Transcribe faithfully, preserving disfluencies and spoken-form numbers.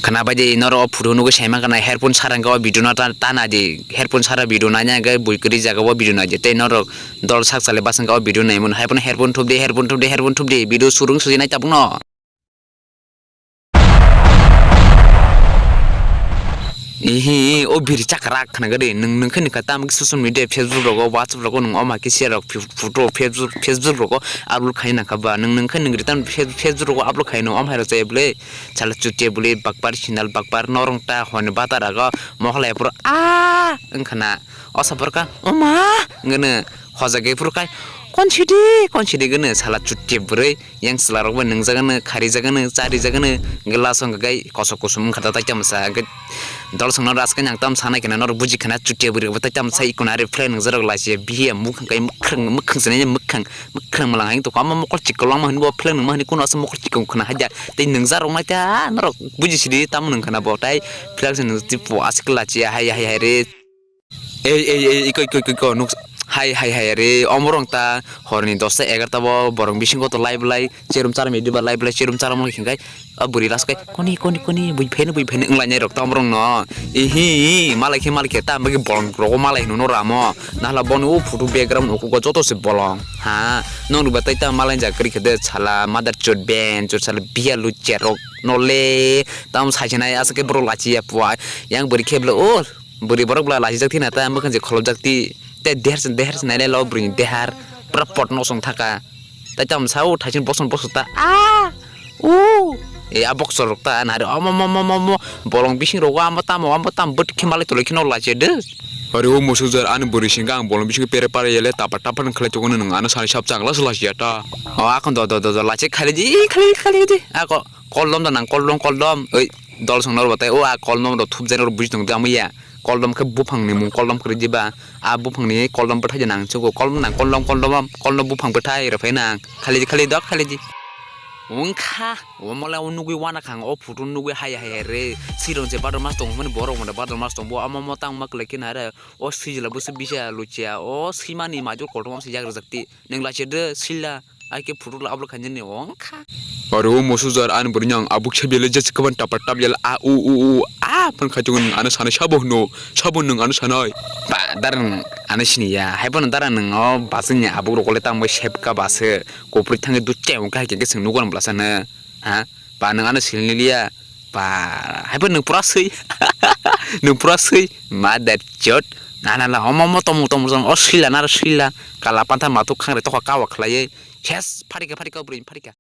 Khwna bai di norok o photo nugwi saima khwna headphone sara wngkha o video no ta, ta nai di. Headphone sara video naina hwnkhe bui kwrwi jaga o video nai di. Tei norok dol sak salai bwswk wngkha o video naimano. Hai phano headphone thup di, headphone thup di, headphone thup di. Video surung sujinai tabukno. Ihi, o biri chakrak khwna gari. Nwng, nwng khe nukha tamo khe social media, Facebook rogo, WhatsApp rogo, nwng oma khe share rok, phi-, photo, Facebook, Facebook rogo upload khai nangkha ba. Nwng, nwng khe nwng ri tamo Face-, Facebook rogo upload khai no, om hai rok chaya bwle. Chala chutia bwle bakpar sinal bakpar norong ta honi bata rago mohlai puro a wngkhana. Osa porka oma ngene hoja ge puro kai konsidi konsidi gene sala chutia bwrwi yang sala rok bai nungjagano kharijagano charijagano glass wngkha gai kosok kusum wngkha ta tai tamsa hwnkhe dol songno ras khe nang tam sanai khena norok buji khana chutia bwrwi bo tai tamsa ikuna reflect nungjarok lachi bihiya mukhang kai mukhang mukhang sinai mukhang. Mwkhwrang mwlang hai tongkha, omo mokol chikon langma hwnwi bo phleng nungma hwnwi kunu aswk mokol chikon khwna haida. Tei nungjaroknai ta norok buji sidi tamo nung khwna bo tai phleng se nung tipo aswk lachiya hai hai hai re. Ei ei ei iko iko iko iko nuk hai hai hai re omo rong ta horni dosta egarta bo borok bisingo to lai belai cherum charum diba lai belai cherum charum hwnkhe. O bwrwi ras kai koni koni koni bui pheno bui pheno wnglainai rok tamo rok no. Ihi malai khe malai khe ta bagi bolong rok malai hino no ramo. Nahla boni o photo background ukugo joto se bolong. Ha nong rwba tai ta malai jak kri khe de sala mother chod ben chod sala biya lu cherok no le tam sai sinai asa khe borok lachi ya pua yang bwrwi khe bwle o. Bwrwi borok bwla lachijak thina ta mwkhang je kholopjak ti tei deher se deher se nailai lo bwrwini dehar pura pot nosong thaka tei tamo sa o thaiching boson boson ta a o e a boksor rok ta nari omo mo mo mo mo bolong bising rogo amo tamo amo tamo bwt khe malai toloi kheno lachiya de. Ore o musu jar ani bwrwi singkha ang bolong bising pere pare yele tapa tapa nang khlai tongo nang ano sani sab changla se lachiya ta. O akhon do do do do lachi khali di khali khali di ako koldom da nang koldom koldom oi. Dol song norok batai o a koldom rok thupjak norok buji tong tamo ya koldom khe buphang ni mung koldom kwrwi diba a buphang ni koldom bwthai de nang chugo koldom nang koldom koldom koldom buphang bwthai rw phai nang khali khali dok khali di wngkha. Omo le o nugwi wana khang o photo nugwi hai hai re sirong je bador mas tong mani borok mane bador mas tong bo omo mo tang ma kwlai khe na re o swijla bwswk bisa luchia o swimani majur kotorma si jak rwjak ti. Nwng lachi de sila ai khe photo la upload khainani ongkha. Aro o musu jar ani bwrwi ang abuk se bele jesi kaban tapa tap yel a u u u a phan khai tongo nwng ano sanai sabo hwno sabo nwng ano sanai. Ba dar nwng ano sini ya hai phano dara nwng o baswk ni abuk rok le tamo sepka base kopri thangwi dute ongkha hai khe swng nukgo ang bwlasa no ha. Ba nwng ano silni liya ba hai phano nwng pura swi nwng pura swi mother chod. Na na la omo omo tomo tomo o sila naro sila kala pantha mathuk khangrwi tokha kawa khlaiwi. Ses pharika pharika o bwrwi pharika.